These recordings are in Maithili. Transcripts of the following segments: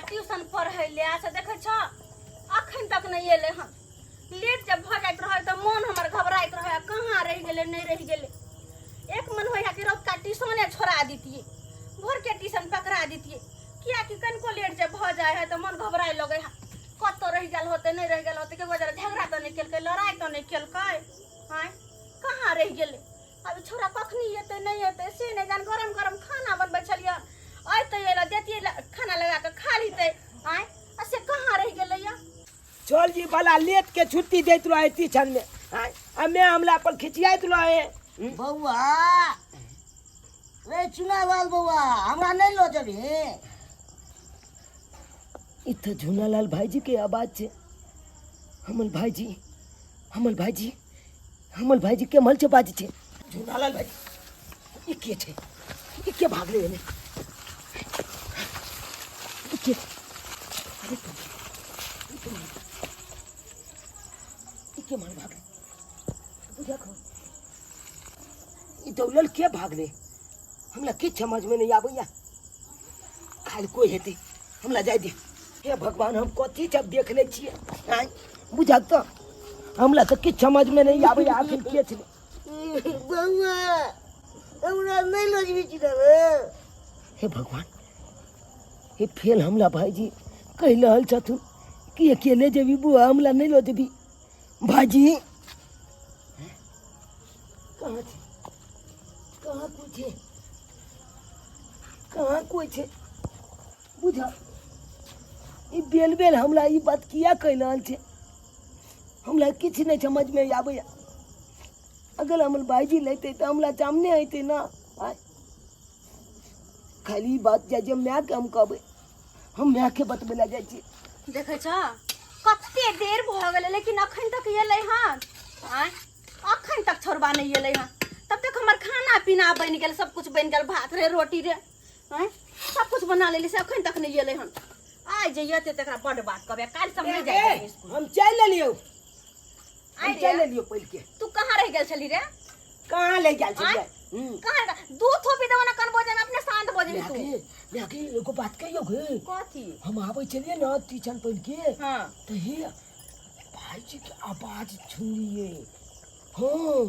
ट्यूशन पढ़ै ले से देखै छ अखन तक नहि एलै हन। लेट जब भऽ जाइत रहै तऽ मोन हमर घबराइत रहै, कहाँ रहि गेलै, नहि रहि गेलै। एक मन होइ है कि रौतका ट्यूशने छोड़ा दितियै, भोरके ट्यूशन पकड़ा दितियै, कियाकि कनिको लेट जब भऽ जाइ है तऽ मन घबराय लगै है, कतऽ रहि गेल होतै, नहि रहि गेल होतै, केकरो जरा झगड़ा तऽ नहि केलकै, लड़ाइ तऽ नहि केलकै, आँय कहाँ रहि गेलै। आब ई छौड़ा कखनी एतै नहि एतै से नहि जान। गरम गरम खाना बनबै छलियै, अयतै एला देतियै खाना लगा कऽ खा लितै, आँय आ से कहाँ रहि गेलैया। चल जी भला लेट के छुट्टी दैत रहे ट्यूशन में, आँय आ मैं हमला पर खिचियाइत रहे। बौआ रे चुनालाल बौआ, हमरा नहि लऽ जेबही? ई तऽ झूनालाल भाईजी के आवाज छै। हमर भाईजी, हमर भाईजी, हमर भाईजी के मल छै बाजी छै। झूनालाल भाईजी ई के छै? ई के भागले एने? ई के? अरे तुम, ई के मार, ई के मार भागले? बुझा खो ई दौलल के भागले? हमरा किछु समझ में नहीं आबैया। खाली कोई हेतै, हमरा जाय दे। हे भगवान, हम कथी सब देख ले छियै? आँय बुझा तऽ हमरा तऽ किछु समझ में नहीं आबैया आखिर के छलै। बौआ हमरा नहि लऽ जेबही चिड़ाबै? हे भगवान, हे फेल हमरा भाईजी कहि रहल छथुन कि अकेले जेबी बुआ, हमरा नहीं लऽ जेबी भाईजी। कहाँ छै? कहाँ कोइ छै? कहाँ कोइ छै? बुझ ई बेल बेल हमरा ई बात किया कहि रहल छै? हमरा किछु नहि समझमे आबैया। अगर हमर भाईजी लेतै तऽ हमरा सामने अयतै ना। आँय खाली ई बात जाइ छै मायके हम कहबै, हम मायके बतबै लए जाइ छी। देखै छ कते देर भऽ गेलै लेकिन अखन तक एलै हन? आँय अखन तक छोड़बा नहि एलै हन। तब तक हमर खाना पीना बनि गेल, सब कुछ बनि गेल, भात रे रोटी रे, आँय सब कुछ बना लेली, से अखन तक नहि एलै हन। आइ जे एतै तकरा बड्ड बात कहबै। काल्हि सब नहि जाइ देबै स्कूल। हम चलि लेलियौ, हम आइ चलि रे लेलियौ पहिल के। तू कहाँ रहि गेल छली रे? कहाँ ले गेल छलियै? आँय? कहाँ रह- दू थोपी देबो ना कनबो जान अपने शांत भऽ जेबही तू। मायके, मायके एगो बात कहियौ गे? कथी? हम आबै छलियै ने ट्यूशन पढ़ि के, हाँ, तऽ हे भाईजी के आवाज सुनलियै। हाँ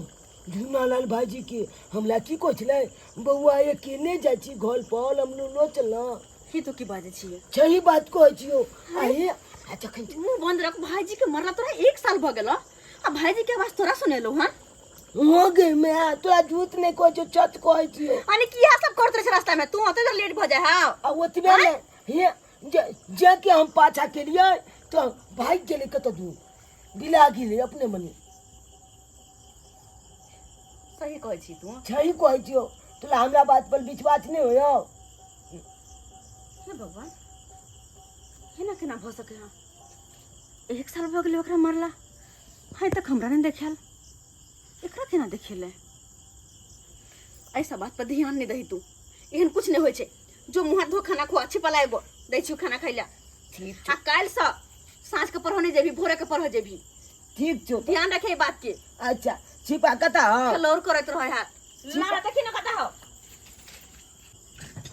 झूनालाल भाईजी के। हमरा की कहै छलै, बौआ ये केने जाइ छी घर पर, हम लो चलना। की तू की बाजै छियै? सही बात कहै छियौ। आ हे आ जखन मुंह बंद रख। भाईजी के मरला तोरा एक साल भऽ गेलो आ भाईजी के आवाज तोरा सुनेलो हन? हो गे मैं तोरा झूठ नहीं कहै छियौ, सच कहै छियौ। अने किया सब करत रहे छै रास्ता में तू? ओते लेट भऽ जाय हौ। आ ओतबे ने, हे जे जे के हम पाछा केलियै तऽ भागि गेलै कतऽ दूर, बिला गेलै अपने मने। सही कहै छी तू? सही कहै छियौ। तोरा हमरा बात पर विश्वास नहि होयौ? हे भगवान, एना केना भऽ सकै हँ? एक साल भऽ गेलै ओकरा मरला, आइ तक हमरा नहि देखायल, एकरा केना देखेलै? ऐसा बात पर ध्यान नहि दही तू, एहन कुछ नहि होइ छै। जो मुँह हाथ धो, खाना खुआ, छिपा ला एगो दै छियौ खाना खाइ लए। ठीक। आ काल्हिसँ साँझ के पढ़ऽ नहि जेबही, भोरे के पढ़ऽ जेबही। ठीक छौ। ध्यान रखे ई बात के। अच्छा छिपा कतऽ हौ? खेलौर करैत रहै हाथ लारा, देखी ने कतऽ हौ।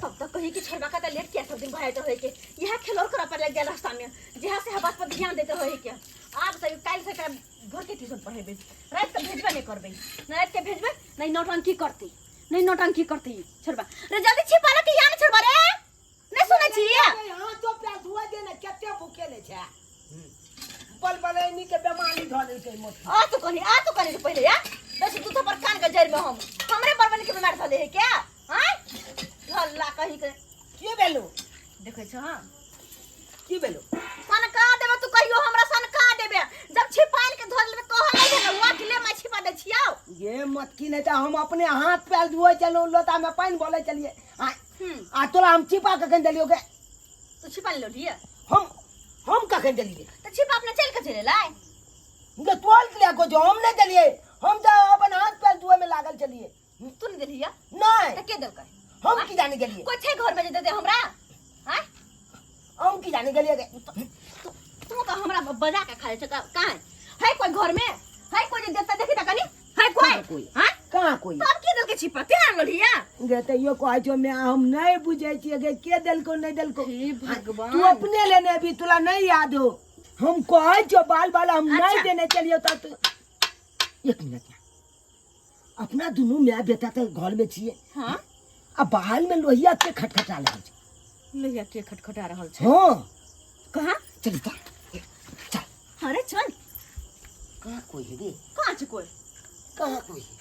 तब तक कही कि छोड़बा कतऽ लेट किया सब दिन भए जाइत रहै के, इएह खेलौर करऽ पड़ल गेल रास्ता में, जहाँ से बात पर ध्यान दैत रहै के। आब से काल्हि से एकरा भोर के ट्यूशन पढ़ेबै, राति के भेजबे नहि करबै। न राति के भेजबै नहि नौटंकी करतै, नहि नौटंकी करतै ई छोड़बा। रे जल्दी छिपा ले कि यहाँ छोड़बा रे, नहि सुनै छी? हाँ तो प्यास हुआ दे ना, कते भूखे ले छै बल बलैनी के बेमारी धऽ लेलकै मोट। आ तू कनी, आ तू कनी पहिले या दस दू थप्पड़ कान के जड़ में हम हमरे बरबन के बीमार धऽ ले है क्या? हां ढल्ला कहीं के। की भेलो? देखै छ? हां की भेलो? सनका देबे तू कहियो हमरा, सनका देबे। जब छिपाइन के धऽ लेबे कहल नहीं भेलो हुआ कि ले मैं छिपा दे छियौ। ये मत की नहीं तऽ हम अपने हाथ पैर धोए चलो, लोटा में पानि बोले चलिए। आ आ तोरा हम छिपा कखन देलियौ गे? तू छिपा ले लिया। हम कखन देलियै? तऽ छिपा अपने चल के चले लाय गे। तोल के को जो हम नहीं देलियै, हम तऽ अपन हाथ पैर धोए में लागल चलिए। तू नहीं देलिया? नहीं। तऽ के देलकै? हम की जाने गेलियै? कोई छै घर में जे दे दे हमरा? हैं हम की जाने गेलियै गे? तू तू तऽ हमरा बजा के खा ले छै। कहाँ है कोई घर में? है कोई जे देता? देखी तऽ कनी, है कोई? कहाँ कोई? हैं कहाँ कोई? तब की देलकै? के छिपा ते आनलिया गे तैयो कहै छौ मैं हम नहीं बुझै छियै गे के देलको नहीं देलको हे भगवान तू अपने लेने अभी तोला नहीं याद हो हम कहै छौ बाल बाल हम नहीं अच्छा। देने चलियो त तू एक मिनट ना अपना दुनू माय बेटा तऽ घर में छियै हां आ बाहर में लोहिया के खटखटा रहल छै लोहिया के खटखटा रहल छै हाँ कहाँ चल चल चल अरे चल कहाँ कोई है रे कहाँ छै कोई कहाँ कोई है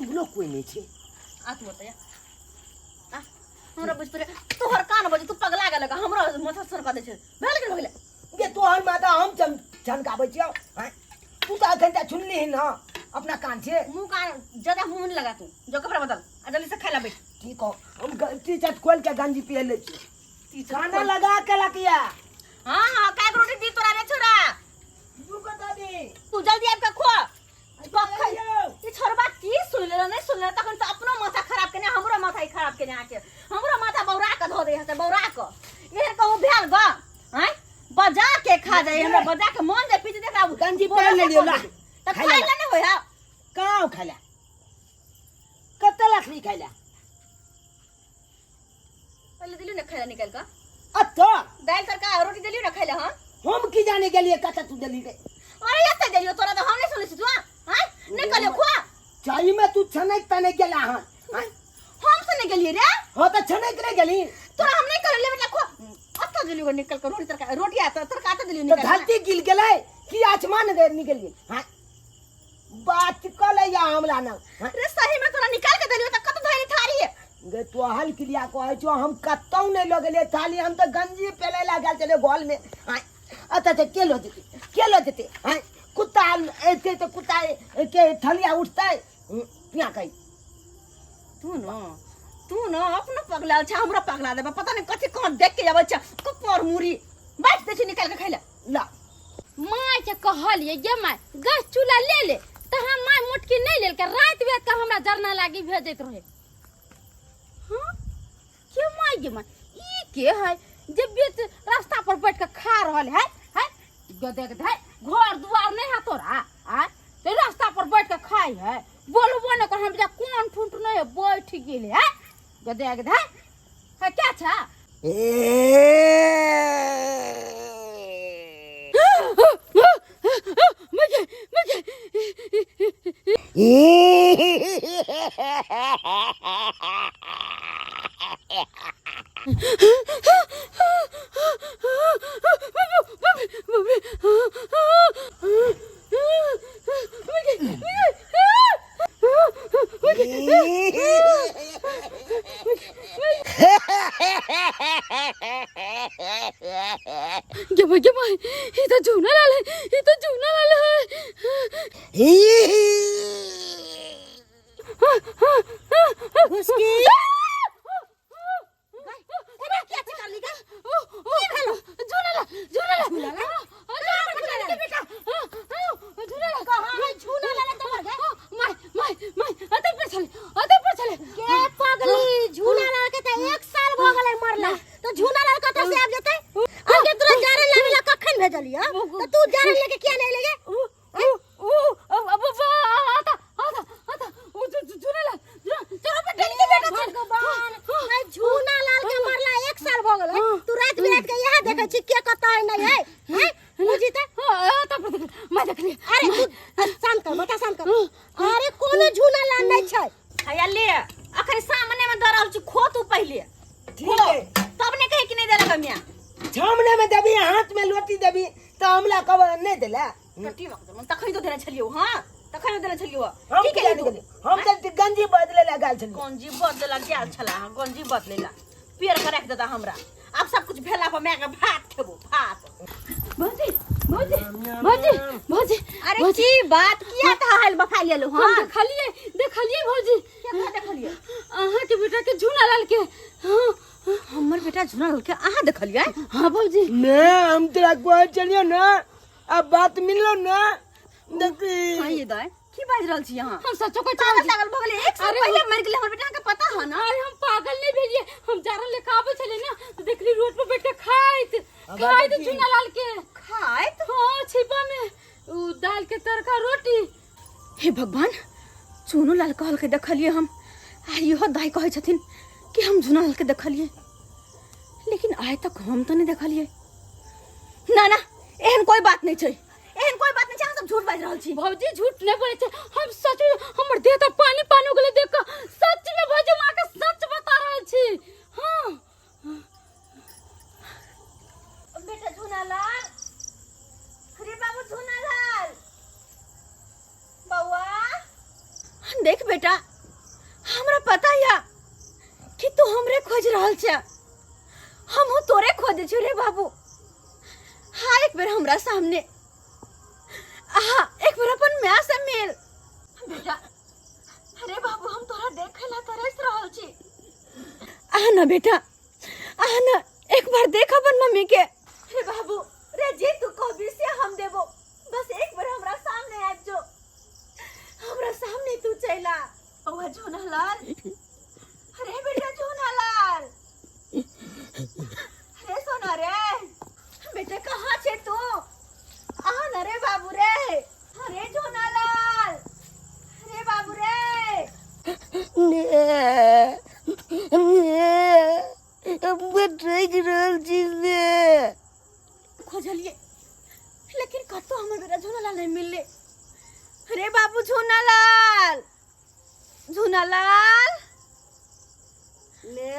इम्हरो कोई नहीं छै आ तू बतैया आ हमरा बुझ पड़े तोहर कान बजे तू पगला गेल का हमरा माथा सर कर दे छै भेल गेल हो गेलै गे तोहर माता हम चम चमकाबै छियौ आँय तू तऽ एखन तक सुनली ना अपना कान से मुंह कान ज्यादा मुंह नहीं लगा तू जो कपड़ा बदल आ जल्दी से खाए ला बैठ की कहो हम टी शर्ट खोल के गंजी पहन ले छी टी-शर्ट खाना खोल। लगा के लकिया हाँ हाँ काय रोटी दी तोरा रे छोरा तू को दादी तू जल्दी आबि के खो कखन आइयो। ई छोरबा की सुन लेला नहीं सुन लेला तखन तऽ अपनो माथा खराब केने हमरो माथा ही खराब केने आके हमरो माथा बौरा के धो दे हसे बौरा के एहन कहूँ भेल ग आँय बजा के खा जाए हमरा बजा के मन जे पीछे देखा गंजी पहिन लेलियौ, ला। तऽ खाइ खाइ ला। ला नहीं होय हा कहाँ खाइला कते लखनी खाइला पहिले दिलियो ने खाइ ला निकाल के अत्तो दालि तड़का रोटी दिलियो ने खाइ ला हाँ हम की जाने गेलिए कते तू देली रे अरे एते देलियो तोरा तऽ हम नहीं सुनै छी तू आँय नहीं कहलियो खुआ चाही में तू छनक तने गेला हन आँय? हम सुनै गेलियै रे हो तऽ छनक नहीं गेली तोरा हम नहीं कहलियो बेटा खुआ अत्ता दिलियो निकल के रोटी तड़का रोटी आ तड़का तऽ दिलियो तो निकाल धरती गिल गेलै कि आसमान गए निकल गेल हाँ बात कऽ ले या हमला ना हाँ? रे सही में तोरा निकाल के देलियो तऽ कत धैली थारी है गे तोहल क्रिया कहै छौ हम कतौ नहि लऽ गेलियै थाली हम तऽ गंजी पेलै ला गेल छलियै घरमे में आँय अच्छा अच्छा के लऽ जेतै के लऽ जेतै आँय कुत्ता एतै तऽ कुत्ता के थलिया उठतै पिया कही तू न तू न अपनो पगला छ हमरो पगला देबे पता नहीं कथी कहाँ देख के आबै छ कपर मुरी बैठ दे छी निकाल के खाइ ला ला माय के कहलिए गे माय गैस चूल्हा ले ले तऽ हम माय मोटकी नहीं लेलकै राति बिरात के हमरा जरना लागी भेजैत रहे हाँ के माय गे माय ई के है जे बीच रास्ता पर बैठ के खा रहल है है गदे गदे घर दुआर नहीं है तोरा आ ते रास्ता पर बैठ के खाई है बोलबो नहीं कर हम जा कोन ठुंठ नहीं है बैठ गेल है गदे गदे है क्या छा मुझे मुझे गे भाई गे भाई ये तो झूना लाल है ये तो झूना लाल है घुसकी एना किया चिकरली गे की भेलो झूना लाल झूना लाल झूना लाल बेटा झूना लाल कहाँ है झूना लाल तोहर गे my my my अते पर चले अते पर चले गे पगली झूना लाल के त एक साल भ गेलै मरला त झूना लाल कतऽ से आबि जेतै आगे तोरा जारन लाबे ला कखन भेजलियै त तू जारन लेके किया नहि एलै गे ऊ ऊ ऊ अब अब आता आता आता ओ झूना लाल चलो बेटा के बेटा भगवान है झूना लाल के मरला एक साल भ गेलै तू रात बिरात के इएह देखै छी के कतऽ है नहि है हैं बुझी त आता पर देख मैं देख लिया अरे तू शांत कर माथा शांत कर अरे कोनो झूना लाल नहि छै हैया ले अखन सामने में दऽ रहल छी खो तू पहिले ठीक है तब ने कहे कि नहीं देलक मियां सामने में देबी हाथ में लोटी देबी तऽ हमरा कब नहीं देला टट्टी मक तखन तो देने छलियो हां तखन देने छलियो हम की की केली जाने तू गेलियै? हम तऽ गंजी बदले ला गेल छलियै गंजी बदलेला गेल छला हँ गंजी बदलेला पेड़ के राखि देता हमरा आब सब कुछ भेला पर माय के भात खेबो भात भौजी भौजी भौजी भौजी अरे की बात किया था हाल बफा लेलो हम हां देखलिए देखलिए भौजी केकरा देखलिए अहाँ के बेटा के झूना लाल के हाँ हमर बेटा झुना लाल के अहाँ देखलिए हाँ भौजी ने हम तोरा कहै छलियौ ने अब बात मिललो ना देखी हाँ ये दाय की बाज रहल छी अहाँ हम सचो को पागल तागल भऽ गेलै एक साल अरे पहिले मरि गेलै हमर बेटा के पता है ना अरे हम पागल नहीं भेलिए हम जारन लेके आबै छलिए ना तो देखली रोड पर बैठ के खाइत खाइत चूना लाल के खाइत हाँ छिपा में उ दाल के तड़का रोटी हे भगवान चुनू लाल कहलकै देखलियै हम आ इहो दाइ कहै छथिन कि हम झुना लालके देखलियै लेकिन आइ तक हम तऽ नहि देखलियै ना ना एहन कोई बात नहि छै एहन कोई बात नहि छै अहाँ सब झूठ बाजि रहल छी भौजी झूठ नहीं बोले छे हम सच में हमर देह तऽ पानी पानी हो गेलै देख कऽ सच में भौजी हम अहाँके सच बता रहल छी हाँ बेटा झुना लाल अरे बाबू झुना लाल बौआ देख बेटा हमरा पता या कि तू हमरे खोज रहल छे हमहू तोरे खोजे छी रे बाबू हाँ एक बेर हमरा सामने हाँ एक बेर अपन माय से मिल बेटा अरे बाबू हम तोरा देखे ला तरस रहल छी आ ना बेटा आ ना एक बार देख अपन मम्मी के अरे बाबू रे जे तू कहबी से हम देबो बस एक बार हमरा सामने आबि जो हमरा सामने तू चला बौआ झोनालाल अरे बेटा झोनालाल अरे सोना रे बेटा कहाँ छे तू आ न रे बाबू रे अरे झोनालाल अरे बाबू रे ने ने हम भटकि रहल छी ने खोजलिए लेकिन कतौ हमर बेटा झोनालाल नहीं मिलले अरे बाबू झोनालाल झोनालाल ने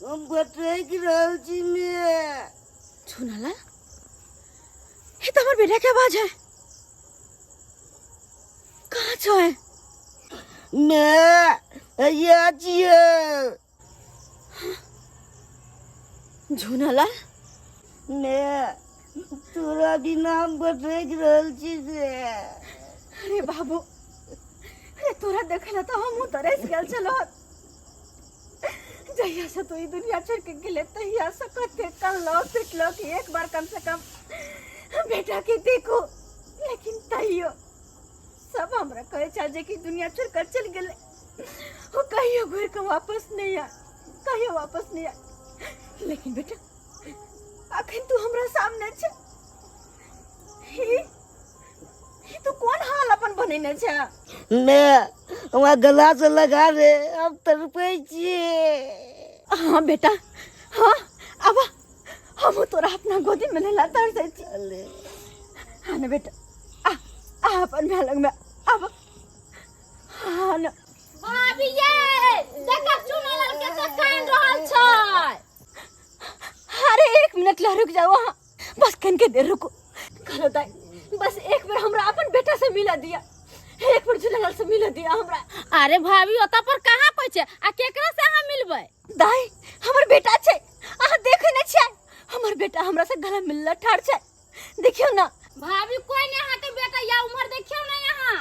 हम भटकि रहल छी ने झोनालाल ये तो हमर बेटा के आवाज है कहाँ छो है ने हैया छियै झोनालाल ने तोरा बिना हम भटकि रहल छी से अरे बाबू अरे तोरा देखला तो हमहूँ तरस गेल छलो जहिया से तू ई दुनिया छोड़ के गेले तहिया से कते कल्लो पिटलो कि एक बार कम से कम बेटा के देखो लेकिन तैयो सब हमरा कहे छल जे कि दुनिया छोड़ कर चल गेले वो कहियो घुर के वापस नहीं आ कहियो वापस नहीं आ लेकिन बेटा अखन तू हमरा सामने छे ही ई तू कोन हाल अपन बनेने छे ने हमरा गला से लगा रे हम तड़पै छियै हाँ बेटा हाँ अब हम तोरा अपना गोदी में लेला तरसै छी अले हाँ ना बेटा आ आ अपन माय लग में अब हाँ ना भाभी ये देखा चुना के तो कान रहल छै अरे एक मिनट ला रुक जाओ वहाँ बस कन के देर रुको करो दाई बस एक बार हमरा अपन बेटा से मिला दिया एक बार झूलालाल से मिला दिया हमरा अरे भाभी ओता पर कहाँ कोई छै आ केकरा से अहाँ मिलबै दाई हमर बेटा छै अहाँ देखे नै छियै हमर बेटा हमरा से गला मिलला ठाड़ छै देखियौ ना भाभी कोई नहीं अहाँ के बेटा या उम्र देखियो ना यहाँ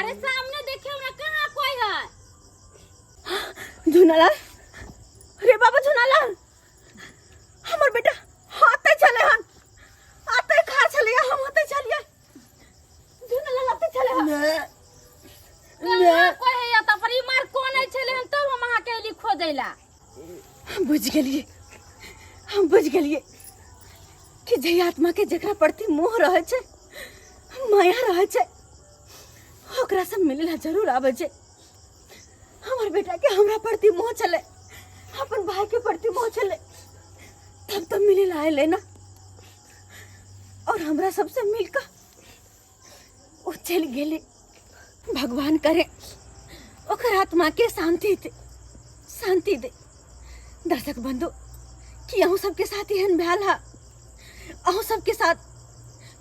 अरे सामने देखियो ना कहाँ कोई है झूनालाल रे बाबा झूनालाल हमर बेटा हाथे छले हन आते खा छलिए हम होते छलिए झूनालाल आते छले हन ने कहाँ कोई है ओता पर ई मार कोन है छले हन तब हम अहाँ के अयली खोजैला हम बुझ गेलिए हम बुझ गेलिए कि जे आत्मा के जकरा प्रति मोह रहे छै माया रहे छै ओकरा से मिले ला जरूर आवे छै हमर बेटा के हमरा प्रति मोह छलै अपन भाई के प्रति मोह छलै तब तब मिले ला आयल ना और हमरा सबसे मिलकर ओ चलि गेलै भगवान करे ओकर आत्मा के शांति दे शांति दे दर्शक बंधु कि अहूँ सबके साथ एहन भेल है अहूँ सबके साथ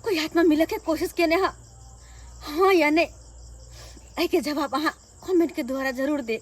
कोई आत्मा मिले के कोशिश केने है हाँ या नहीं एहिके जवाब अहाँ कमेंट के द्वारा जरूर दे।